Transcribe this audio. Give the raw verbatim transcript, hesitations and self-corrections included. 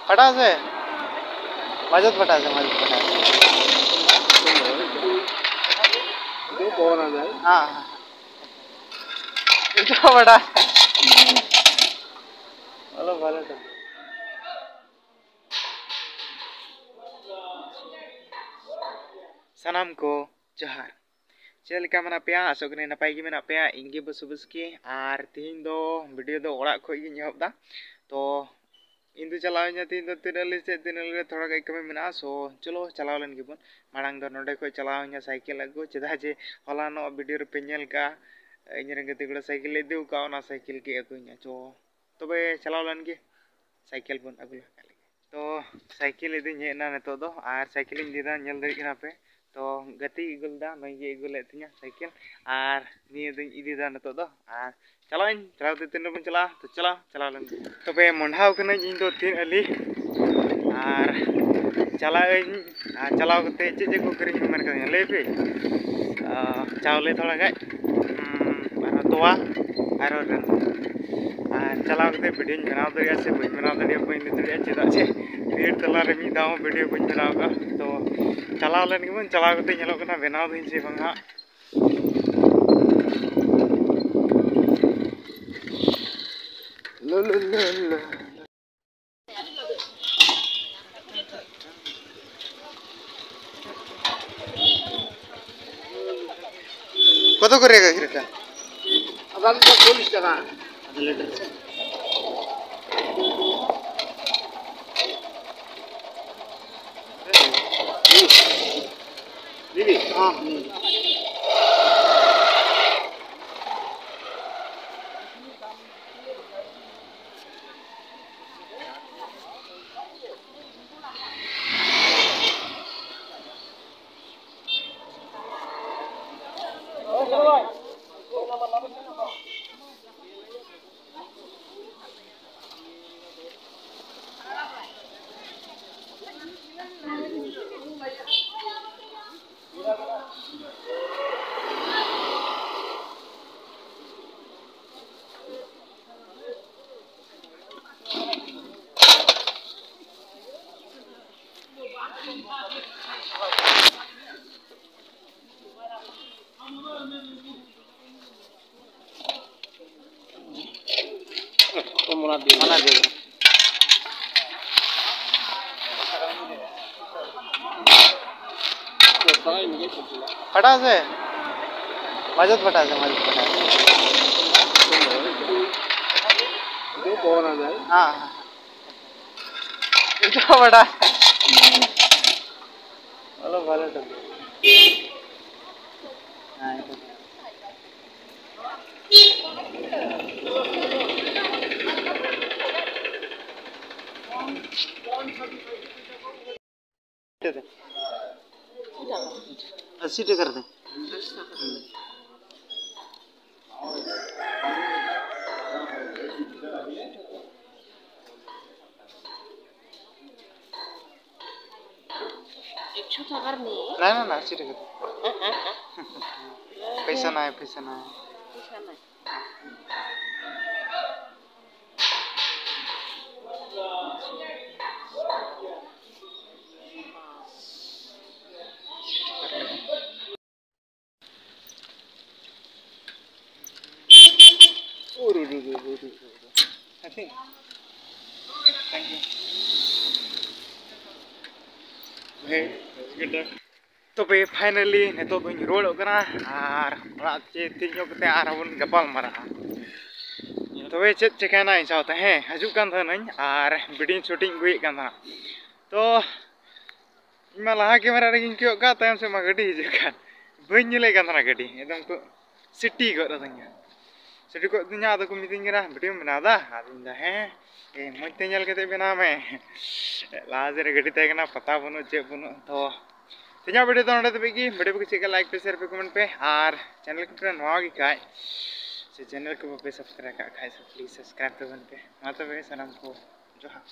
ᱯᱟᱴᱟ ᱥᱮ? ᱢᱟᱡᱚᱛ ᱯᱟᱴᱟ ᱥᱮ, ᱢᱟᱡᱚᱛ ᱯᱟᱴᱟ ᱥᱮ? ᱦᱮᱸ, ᱦᱮᱸ᱾ ᱤᱧ ᱫᱚ ᱵᱟᱰᱟᱭ᱾ ᱚᱞᱚᱜ ᱵᱷᱟᱞᱮ ᱛᱟᱢ᱾ ᱥᱟᱱᱟᱢ ᱠᱚ ᱡᱚᱦᱟᱨ᱾ ᱪᱮᱫ ᱞᱮᱠᱟ ᱢᱮᱱᱟᱜ ᱯᱮᱭᱟ? ᱟᱥᱚᱜ ᱠᱟᱹᱱᱟᱹᱧ ᱱᱟᱯᱟᱭ ᱜᱮ ᱢᱮᱱᱟᱜ ᱯᱮᱭᱟ᱾ ᱤᱧ ᱜᱮ ᱵᱟᱹᱥᱩ ᱵᱟᱥᱠᱮ, ᱟᱨ ᱛᱤᱦᱤᱧ ᱫᱚ video ᱫᱚ ᱚᱲᱟᱜ ᱠᱷᱚᱡ ᱜᱤᱧ ᱮᱦᱚᱵ ᱫᱟ᱾ ᱛᱚ ᱤᱧ ᱫᱚ ᱪᱟᱞᱟᱣ ᱤᱧ ᱛᱤᱦᱤᱧ ᱫᱚ ᱛᱤᱱᱟᱹᱜ ᱞᱮ ᱪᱮᱫ ᱛᱤᱱᱟᱹᱜ ᱞᱮ ᱛᱷᱚᱲᱟ ᱜᱟᱱ ᱠᱟᱹᱢᱤ ᱢᱮᱱᱟᱜᱼᱟ᱾ So ᱪᱚᱞᱚ ᱪᱟᱞᱟᱣ ᱞᱮᱱ ᱜᱮᱵᱚᱱ᱾ ᱢᱟᱲᱟᱝ ᱫᱚ ᱱᱚᱰᱮ ᱠᱷᱚᱡ ᱪᱟᱞᱟᱣ ᱤᱧᱟ ᱥᱟᱭᱠᱮᱞ ᱟᱹᱜᱩ, ᱪᱮᱫᱟᱜ ᱡᱮ ᱦᱚᱞᱟᱱᱚᱜ video ᱨᱮᱯᱮ ᱧᱮᱞ ᱠᱟᱜᱼᱟ, ᱤᱧ ᱨᱮᱱ ᱜᱟᱛᱮ ᱠᱚᱲᱟ ᱥᱟᱭᱠᱮᱞ ᱞᱮ ᱤᱫᱤ ᱠᱟᱜᱼᱟ, ᱚᱱᱟ ᱥᱟᱭᱠᱮᱞ ᱜᱮ ᱟᱹᱜᱩᱧᱟ᱾ ᱪᱚ ᱛᱚᱵᱮ ᱪᱟᱞᱟᱣ ᱞᱮᱱ ᱜᱮ, ᱥᱟᱭᱠᱮᱞ ᱵᱚᱱ ᱟᱹᱜᱩ ᱞᱟᱜᱟ ᱞᱮᱜᱮ᱾ ᱛᱚ ᱥᱟᱭᱠᱮᱞ ᱤᱫᱤᱧ ᱦᱮᱡ ᱮᱱᱟ ᱱᱤᱛᱚᱜ ᱫᱚ, ᱟᱨ ᱥᱟᱭᱠᱮᱞ ᱤᱧ ᱤᱫᱤᱭᱮᱫᱟ, ᱧᱮᱞ ᱫᱟᱲᱮᱭᱟᱜ ᱠᱟᱱᱟ ᱯᱮ᱾ ᱛᱚ ᱜᱟᱛᱮ ᱟᱹᱜᱩ ᱞᱮᱫᱟ, ᱱᱩᱭ ᱜᱮ ᱟᱹᱜᱩ ᱞᱮᱫ ᱛᱤᱧᱟ ᱥᱟᱭᱠᱮᱞ, ᱟᱨ ᱱᱤᱭᱟᱹ ᱫᱚᱧ ᱤᱫᱤᱭᱮᱫᱟ ᱱᱤᱛᱚᱜ ᱫᱚ᱾ ᱟᱨ ᱪᱟᱞᱟᱜ ᱟᱹᱧ, ᱪᱟᱞᱟᱣ ᱠᱟᱛᱮ ᱛᱤᱱ ᱨᱮᱵᱚᱱ ᱪᱟᱞᱟᱜᱼᱟ? ᱛᱚ ᱪᱟᱞᱟᱣ, ᱪᱟᱞᱟᱣ ᱞᱮᱱ ᱜᱮ᱾ ᱛᱚᱵᱮ ᱢᱚᱸᱰᱷᱟᱣ ᱠᱟᱹᱱᱟᱹᱧ ᱤᱧ ᱫᱚ ᱛᱤᱱ ᱟᱹᱞᱤ, ᱟᱨ ᱪᱟᱞᱟᱜ ᱟᱹᱧ, ᱟᱨ ᱪᱟᱞᱟᱣ ᱠᱟᱛᱮ ᱪᱮᱫ ᱪᱮᱫ ᱠᱚ ᱠᱤᱨᱤᱧ ᱠᱚ ᱢᱮᱱ ᱠᱟᱫᱤᱧᱟ ᱞᱟᱹᱭ ᱯᱮ᱾ ᱟᱨ ᱪᱟᱣᱞᱮ ᱛᱷᱚᱲᱟ ᱜᱟᱡ, ᱩᱸ, ᱟᱨᱦᱚᱸ ᱛᱚᱣᱟ, ᱟᱨᱦᱚᱸ ᱰᱟᱹᱞ᱾ ᱟᱨ ᱪᱟᱞᱟᱣ ᱠᱟᱛᱮ videoᱧ ᱵᱮᱱᱟᱣ ᱫᱟᱲᱮᱭᱟᱜᱼᱟ ᱥᱮ ᱵᱟᱹᱧ ᱵᱮᱱᱟᱣ ᱫᱟᱲᱮᱭᱟᱜᱼᱟ, ᱵᱟᱹᱧ ᱞᱟᱹᱭ ᱫᱟᱲᱮᱭᱟᱜᱼᱟ, ᱪᱮᱫᱟᱜ ᱥᱮ ᱵᱷᱤᱲ ᱛᱟᱞᱟ ᱨᱮ ᱢᱤᱫ ᱫᱷᱟᱣ ᱦᱚᱸ video ᱵᱟᱹᱧ ᱵᱮᱱᱟᱣ ᱠᱟᱜᱼᱟ᱾ ᱛᱚ ᱪᱟᱞᱟᱣ ᱞᱮᱱ ᱜᱮᱵᱚᱱ, ᱪᱟᱞᱟᱣ ᱠᱟᱛᱮ ᱧᱮᱞᱚᱜ ᱠᱟᱱᱟ ᱵᱮᱱᱟᱣ ᱫᱟᱹᱧ ᱥᱮ ᱵᱟᱝ ᱦᱟᱸᱜ᱾ ᱞᱚ, ᱞᱚ, ᱞᱚ, ᱞᱚ᱾ কত করে এক একটা? আদা লিটার চল্লিশ টাকা। আধা লিটার। নিবি? হ্যাঁ। ᱢᱟᱱᱟ ᱡᱟᱹᱨᱩᱲ᱾ ᱯᱷᱟᱴᱟ ᱥᱮ? ᱢᱟᱡᱚᱛ ᱯᱷᱟᱴᱟ ᱥᱮ, ᱢᱟᱡᱚᱛ ᱯᱷᱟᱴᱟ᱾ ᱦᱮᱸ, ᱦᱮᱸ᱾ ᱤᱧ ᱫᱚ ᱵᱟᱰᱟᱭ᱾ ᱚᱞᱚᱜ ᱵᱷᱟᱞᱮ ᱴᱷᱤᱠ ᱜᱮᱭᱟ᱾ ᱦᱮᱸ, ᱤᱱᱠᱟᱹ ᱜᱮ᱾ ᱟᱥᱤ ᱴᱟᱠᱟ ᱨᱮ᱾ ᱮᱠᱥᱚ ᱴᱟᱠᱟ ᱨᱮ ᱱᱤᱭᱮ? ᱱᱟ, ᱱᱟ, ᱱᱟ, ᱟᱥᱤ ᱴᱟᱠᱟ ᱫᱚ᱾ ᱯᱚᱭᱥᱟ ᱱᱟᱭ, ᱯᱚᱭᱥᱟ ᱱᱟᱭ᱾ ᱯᱚᱭᱥᱟ ᱱᱟᱭ᱾ ᱩᱨᱩ, ᱩᱨᱩ, ᱩᱨᱩ, ᱩᱨᱩ, ᱩᱨᱩ᱾ I think. Thank you. Hey, good day. ᱛᱚᱵᱮ finally ᱱᱤᱛᱚᱜ ᱫᱚᱧ ᱨᱩᱣᱟᱹᱲᱚᱜ ᱠᱟᱱᱟ ᱟᱨ ᱚᱲᱟᱜ ᱪᱮ ᱛᱤᱧ ᱧᱚᱜ ᱠᱟᱛᱮ ᱟᱨᱦᱚᱸ ᱵᱚᱱ ᱜᱟᱯᱟᱞ ᱢᱟᱨᱟᱜᱼᱟ᱾ ᱛᱚᱵᱮ ᱪᱮᱫ ᱪᱤᱠᱟᱹᱭᱮᱱᱟ ᱤᱧ ᱥᱟᱶᱛᱮ? ᱦᱮᱸ, ᱦᱤᱡᱩᱜ ᱠᱟᱱ ᱛᱟᱦᱮᱱᱟᱹᱧ ᱟᱨ video shooting ᱟᱹᱜᱩᱭᱮᱫ ᱠᱟᱱ ᱛᱟᱦᱮᱱᱟ᱾ ᱛᱚ ᱤᱧ ᱢᱟ ᱞᱟᱦᱟ camera ᱨᱮᱜᱮᱧ ᱠᱚᱭᱚᱜ ᱠᱟᱜ, ᱛᱟᱭᱚᱢ ᱥᱮᱫ ᱢᱟ ᱜᱟᱹᱰᱤ ᱦᱤᱡᱩᱜ ᱠᱟᱱ, ᱵᱟᱹᱧ ᱧᱮᱞᱮᱫ ᱠᱟᱱ ᱛᱟᱦᱮᱱᱟ ᱜᱟᱹᱰᱤ, ᱮᱠᱫᱚᱢ ᱠᱚ ᱥᱤᱴᱤ ᱜᱚᱫ ᱟᱹᱫᱤᱧᱟ, ᱥᱤᱴᱤ ᱜᱚᱫ ᱟᱹᱫᱤᱧᱟ᱾ ᱟᱫᱚ ᱠᱚ ᱢᱤᱛᱟᱹᱧ ᱠᱟᱱᱟ, "video ᱮᱢ ᱵᱮᱱᱟᱣ ᱮᱫᱟ?" ᱟᱫᱚᱧ ᱢᱮᱱᱫᱟ, "ᱦᱮᱸ, ᱮ, ᱢᱚᱡᱽ ᱛᱮ ᱧᱮᱞ ᱠᱟᱛᱮ ᱵᱮᱱᱟᱣ ᱢᱮ, ᱞᱟᱦᱟ ᱥᱮᱫ ᱨᱮ ᱜᱟᱹᱰᱤ ᱛᱟᱦᱮᱸ ᱠᱟᱱᱟ, ᱯᱟᱛᱟ ᱵᱟᱹᱱᱩᱜ, ᱪᱮᱫ ᱵᱟᱹᱱᱩᱜ᱾ ᱛᱚ ᱛᱮᱦᱮᱧᱟᱜ video ᱫᱚ ᱱᱚᱰᱮ ᱫᱷᱟᱹᱵᱤᱡ ᱜᱮ᱾ Video ᱠᱚ ᱪᱮᱫ ᱞᱮᱠᱟ, like ᱯᱮ, share ᱯᱮ, comment ᱯᱮ, ᱟᱨ channel ᱠᱚᱨᱮ ᱱᱟᱣᱟ ᱜᱮ ᱠᱷᱟᱡ ᱥᱮ channel ᱠᱚ ᱵᱟᱯᱮ subscribe ᱠᱟᱜ ᱠᱷᱟᱡ ᱥᱮ please subscribe ᱛᱟᱵᱚᱱ ᱯᱮ᱾ ᱢᱟ ᱛᱚᱵᱮ ᱥᱟᱱᱟᱢ ᱠᱚ ᱡᱚᱦᱟᱨ᱾